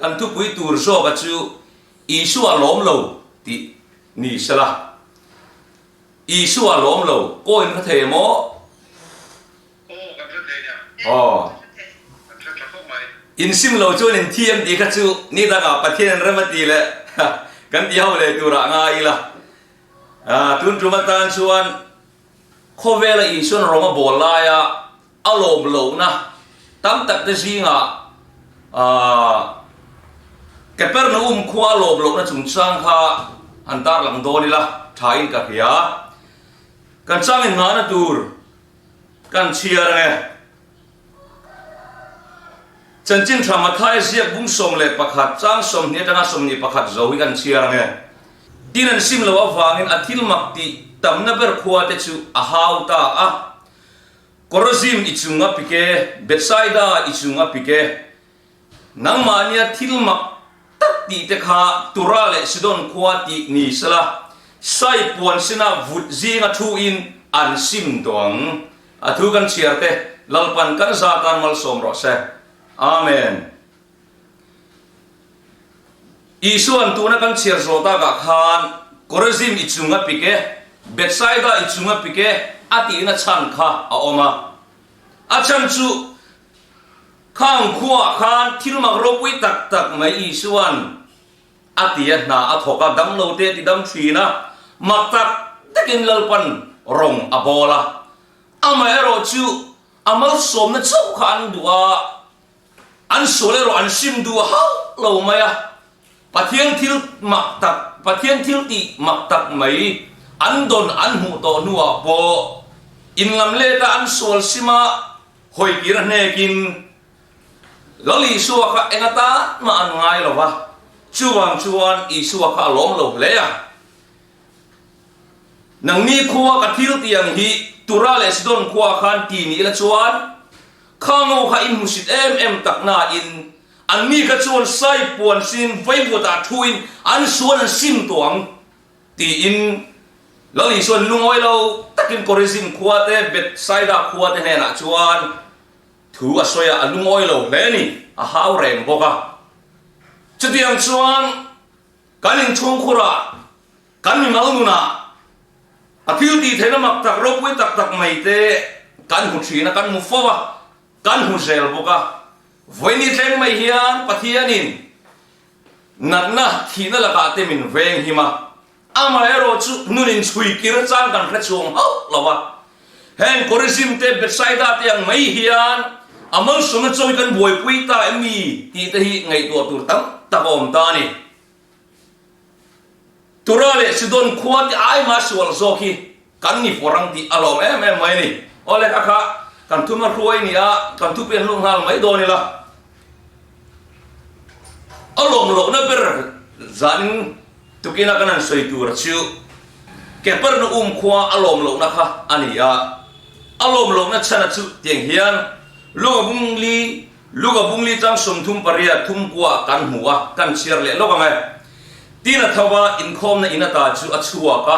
Kan thupui tur zawka chu Isua lawm lo tih ni sela. Isua lawm lo kaw in hre thei em aw? Aw, kan hre thei nia. Aw. Kan hre tha khawp mai. Insim lo chuan in thi em tih kha chu ni dangah Pathian in rem a ti leh kan ti ho leh turah ngai ila. Tun tum atan chuan khawvela Isuan rawng a bawl laia a lawm lohna tam tak te zingah Kapernaum khua a lawm lohna chungchang kha han tarlang dawn ila thain ka hria. Kan changin nghahna tur kan chhiar ang e. Chanchin tha Matthai ziak bung 11 chang 20 atanga 21 zo hi kan chhiar ang e. Tin an sim loh avangin a thil mak tih tamna ber khua te chu a hau ta a. Korazim i chung a pik e, Bethsaida i chung a pik e. Nangmahnia thil mak tak tih te kha Tura leh Sidon khua tih ni sela, sai puan sinah vut zinga thu in an sim tawh ang. A thu kan chhiar te Lalpan kan za tan malsawm rawh se. Amen. Isuan tuna kan chhiar zawh takah khan Korazim i chung a pik e, Bethsaida i chung a pik e a tihna chhan kha a awm a. A chhan chu Khang khuaah khan thil mak ropui tak tak mai Isuan a ti a, hna a thawk a, damlo te a ti dam thin a, mak tak takin Lalpan rawng a bawl a. Amaherawhchu a malsawmna chauh kha an duh a, an sual erawh an sim duh hauh lo mai a. Pathian thil mak tak, Pathian thil tih mak tak mai an dawn an hmuh tawh hnuah pawh inlam leta an sual sim a, Hawi kir a hnekin Lal Isua kha eng atan mah an ngai lo va, chuvang chuan Isua kha a lawm lo hle a. Nangni khua ka thil tih ang hi Tura leh Sidon khua khan ti ni ila chuan kha ngo kha in hmusit em em tak nain anni kha chuan sai puan sin vaivutah thuin an sual an sim tawh ang. Tiin Lal Isuan lungawi lo takin Korizim khua te, Bethsaida khua te hnenah chuan thu a sawi a, a lungawi lo hle a ni, a hau reng bawk a. Chutiang chuan kan inchhungkhurah, kan mimal nunah a thil tih theihna mak tak ropui tak tak mai te kan hmu thin a, kan hmu fo a, kan hmu zel bawk a. Vawiin thleng mai hian Pathianin Natna thihna lakah te min veng him a, amaherawh chu nun inchhui kir chang kan hre chhuang hauh lo a. Heng Korizim te Bethsaida te ang mai hian a malsawmna chawi kan buaipui ta em mi tih te hi ngaihtuah tur tam tak a awm ta a ni. Tura leh Sidon khua te ai mah sual zawk hi kan ni fawr ang tih a lawm em em mai a ni. Awle kha kha kan thuma hruai ni a, kan thupi an luh nghal mai dawn ila. A lawm lohna ber zanin tukina kan han sawi tur chu Kepernaum khua a lawm lohna kha a ni a. A lawm lohna chhana chu tiang hian Luka bung li Luka bung li chang 38 thum kua kan hmu a, kan chhiar leh lawk ang e. Tin a tho a, inkhawmna in ata chu a chhuak a.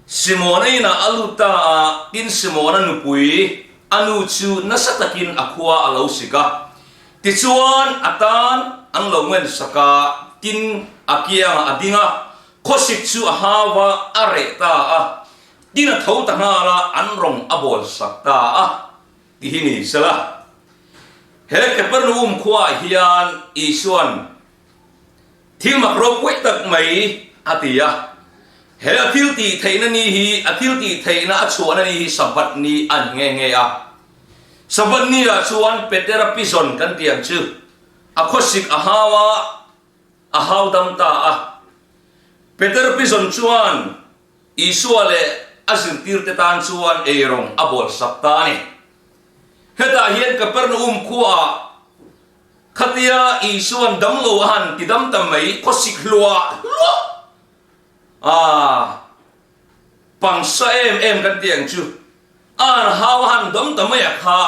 Simona inah a lut ta a, tin Simona nupui a nu chu nasa takin a khua a lo sik a. Tichuan a tan an lo ngen sak a, tin a kiangah a ding a, khawsik chu a hau a, a reh ta a. Tin a tho ta nghal a, an rawng a bawl sak ta a. Ti hi ni sela, he Kapernaum khuaah hian Isua'n thil mak ropui tak mai a ti a. He a thil tih theihna ni hi, a thil tih theihna a chhuahna ni hi Sabbath ni a ni nghe nghe a. Sabbath ni ah chuan Petera pizawn kan tih ang chu a khawsik a hau a, a hau dam ta a. Peter pizawn chuan Isua leh a zirtirte tan chuan eirawng a bawlsak ta a ni. Hetah hian Kapernaum khuaah khatia Isua'n damlo a han ti dam ta mai, khawsik hluah hluah a pangsa em em kan ti ang chu, a han hau a han dam ta mai a kha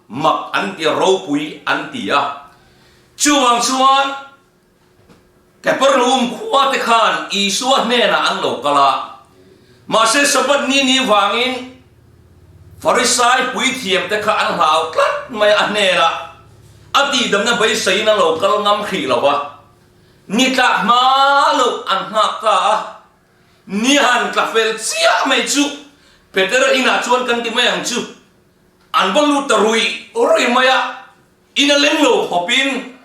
mak an ti a, ropui an ti a. Chuvang chuan Kapernaum khua te khan Isua hnenah an lo kal a, mahse Sabbath ni ni vangin Farisai puithiam te kha an hlau tlat mai a, a hnenah a ti. tihdamna beiseiin an lo kal ngam hrih lo va, ni tlak hma loh an nghak ta a. Ni han tla fel chiah mai chu Petera inah chuan kan ti mai ang chu. An va lut ta ruih ruih mai a, in a leng lo khawpin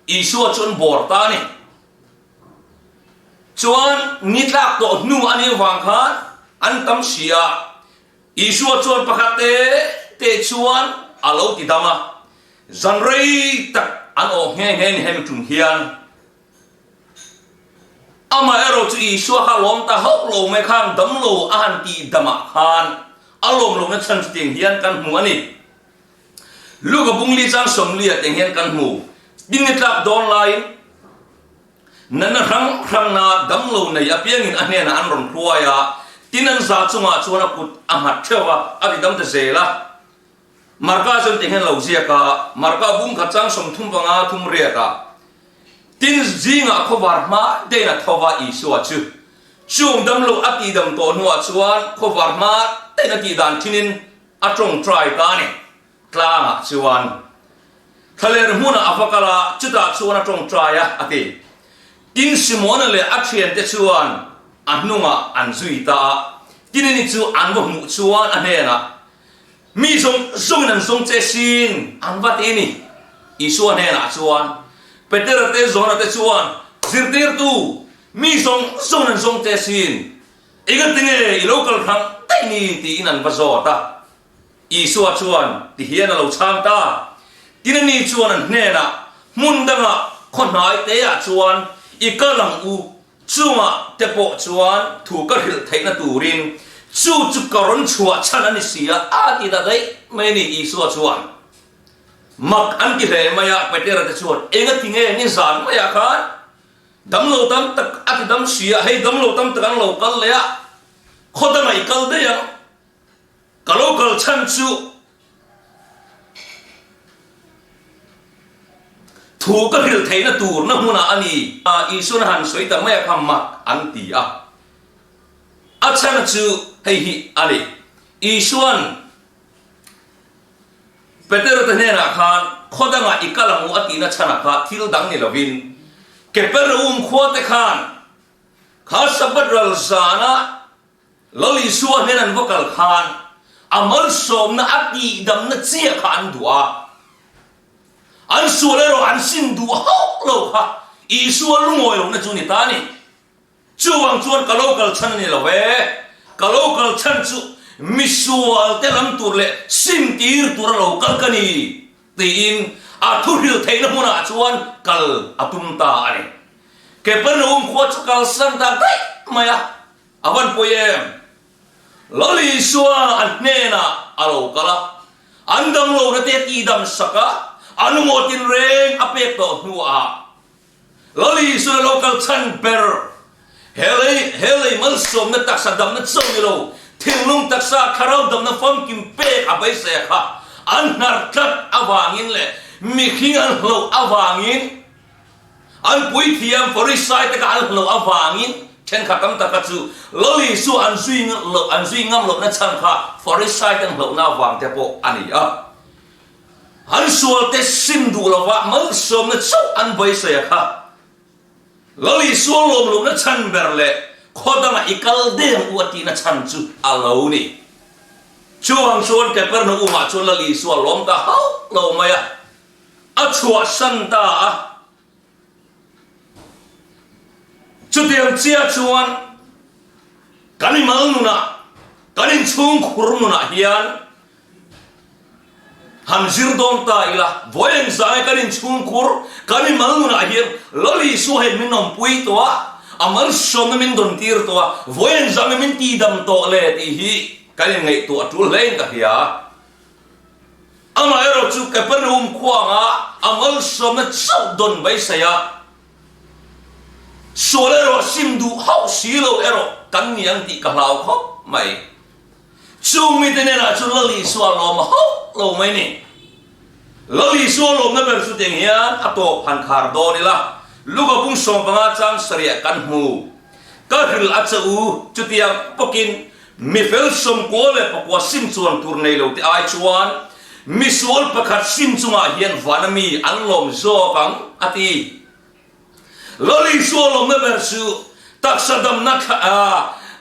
Isua chu an bawr ta a ni. Chuan ni tlak tawh hnu a nih avang khan an tam si a, Isua chuan pakhat te te chuan a lo ti dam a, zan rei tak an awh nghe nghe ni hemi tum hian. Amaherawh chu Isua kha lawm ta hauh lo mai khan damlo a han tih damah khan a lawm lohna chhan chu tiang hian kan hmu a ni. Luka bungli chang 40 tiang hian kan hmu. Tin ni tlak dawn laiin natna hrang hrangna damlo nei apiangin a hnenah an rawn hruai a, tin an za chungah chuan a kut a nghat theuh a, a ti dam ta zel a. Marka chuan ti hian lo ziak a, Marka bung khat chang 35 thum riat ah, Tin zingah khawvar hma tein a tho va Isua chu chung damlo a tihdam tawh hnuah chuan khawvar hma tein a tihdan thinin a tawngtai ta a ni. Tlangah chuan thlaler hmunah a va kal a, chutah chuan a tawngtai a, a ti. Tin Simona leh a thiante chuan a hnungah an zui ta a, tin ani chu an va hmuh chuan a hnenah, Mi zawng zawngin an zawng che sin, an va ti ni. Isua hnenah chuan, Petera te Johana te chuan, Zirtirtu, mi zawng zawngin an zawng che sin, engatinge i lo kal hrang daih ni? tiin an va zawt a. Isua chuan tihian a lo chhang ta. Tin ani chuan an hnenah, Hmun dangah khaw hnai teah chuan i kal ang u, Chungah te pawh chuan thu ka hrilh theihna turin chu chu ka rawn chhuah chhan a ni si a, a ti ta daih mai a ni. Isua chuan mak an ti hle mai a, Petera te chuan, Engati nge nizan maiah khan damlo tam tak a ti dam si a, hei damlo tam tak an lo kal leh a, khaw dangah i kal daih ang. Ka lo kal chhan chu thu ka hrilh theihna turna hmunah a ni. Isuan a han sawi ta mai a kha mak an ti a. A chhan chu hei hi a ni. Isuan Petera te hnenah khan khaw dangah i kal ang u a tihna chhanah kha thil dang ni lovin Kepernaum khua te khan kha Sabbath ral zanah Lal Isua hnen an va kal khan a malsawmna a tihdamna chiah kha an duh a, an sual erawh an sim duh hauh lo kha Isua lungawi lohna chu ni ta a ni. Chuvang chuan ka lo kal chhan a ni lo e, ka lo kal chhan chu misual te lam tur leh sim tir tura lo kal ka ni tiin a thuhrilh theihna hmunah chuan kal a tum ta a ni. Kepernaum khua chu kalsan ta daih mai a. A van pawi em? Lal Isua an hnenah a lo kal a, an damlohna te a tihdam sak a, a lungaw tinreng a pek tawh hnuah Lal Isua lo kal chhan ber he lei he lei malsawmna taksa damna chauh ni lo, thinlung taksa thlarau damna famkim pek a beisei a kha an hnar tlat avangin leh mihring an hlauh avangin An puithiam Farisai te kha an hlauh avangin thenkhat tam taka chu Lal Isua an zui loh an zui ngam lohna chhan kha Farisai te an hlauhna avang te pawh a ni a. An sual te sim duh lova malsawmna chauh an beisei a kha Lal Isua lawm lohna chhan ber leh khaw dangah i kal deng u a tihna chhan chu a lo ni. Chuvang chuan Kepernaum-ah chuan Lal Isua lawm ta hauh lo mai a. A chhuahsan ta a. Chutiang chiah chuan kan imal nunah, kan inchhungkhur nunah hian han zir dawn ta ila, vawi engzah nge kan inchhungkhur, kan imal nunah hian Lal Isua hian min awmpui tawh a, a malsawmna min dawn tir tawh a, vawi engzah nge min tihdam tawh le tih hi kan inngaihtuah tul hlein ka hria. Amaherawh chu Kapernaum khuangah a malsawmna chauh dawn beisei a, sual erawh sim duh hauh si lo erawh kan ni ang tih ka hlau khawp mai. Chung mite hnenah chuan Lal Isua lawm a hauh lo mai ni. Lal Isua lawmna ber chu tiang hian a tawp han khar dawn ila, Luka bung 15 chang sarih kan hmu. Ka hrilh a che u, chutiang bawkin Mi fel 94 sim chuan tur nei lo te ai chuan. Misual pakhat sim chungah hian vana mi an lawm zawk ang, a ti. Lal Isua lawmna ber chu taksa damna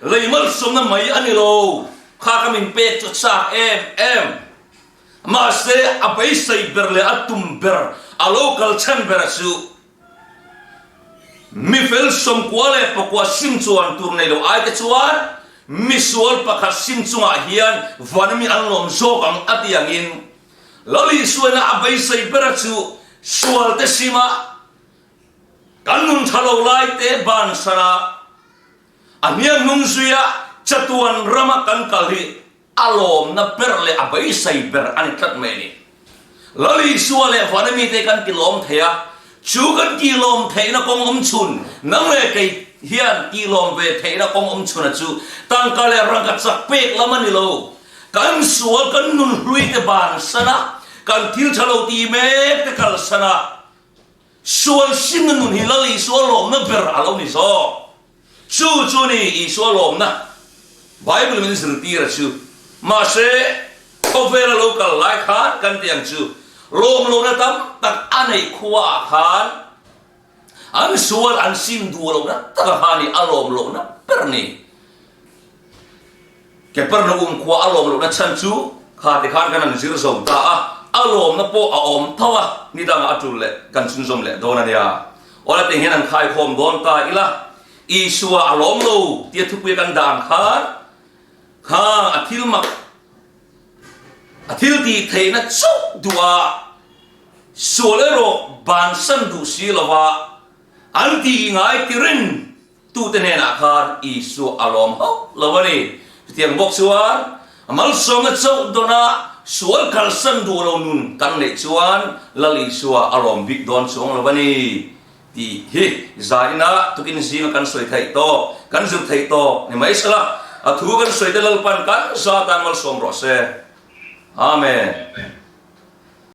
lei malsawmna mai a ni lo, kha ka min pek chu a chak em em. Mahse, a beisei ber leh a tum ber, a lo kal chhan ber chu mifel 98 sim chuan tur nei lo ai te chuan misual pakhat sim chungah hian van mi an lawm zawk ang a ti angin Lal Isuaina a beisei bera chu sual te sima kan nun tha lo lai te bansan a, a hniang hnung zuia chatuan rama kan kal hi A lawmna ber leh a beisei ber a ni tlat mai a ni. Lal Isua leh Vana mite kan tilawm thei a, chu kan tilawm theihna kawng awm chhun, nang leh kei hian tilawm ve theihna kawng awm chhuna chu tangka leh rangka chak pek lam a ni lo. Kan sual kan nun hlui te bansan a, kan thil tha lo ti mek te kalsan a, sual simna nun hi Lal Isua lawmna ber a lo ni zawk. Chu chu ni Isua lawmna Bible min zirtir a chu. Mahse, khawvela lo kal lai khan kan ti ang chu, lawm lohna tam tak a neih khuaah khan an sual an sim duh lohna taka kha ni a lawm lohna ber ni. Kepernaum khua a lawm lohna chhan chu kha ti khan kan han zir zo ta a, a lawmna pawh a awm tho a, ni dangah a tul leh kan chhunzawm leh dawn a nia. Awla teng hian an khaikhawm dawn ta ila, Isua a lawm lo tia thupuia kan dan khan kha a thil mak, a thil tih theihna chauh duh a, sual erawh bansan duh si lova an tih ngai tirin Tute hnenah khan Isua a lawm hauh lo a ni. Chutiang bawk chuan a malsawmna chauh dawna sual kalsan duh lo nun kan neih chuan Lal Isua a lawm bik dawn chuang lo a ni tih hi zaina tukin zinga kan sawi theih tawk, kan zir theih tawk ni mai sela, a thu kan sawi te Lalpan kan za tan malsawm rawh se. Amen. Amen.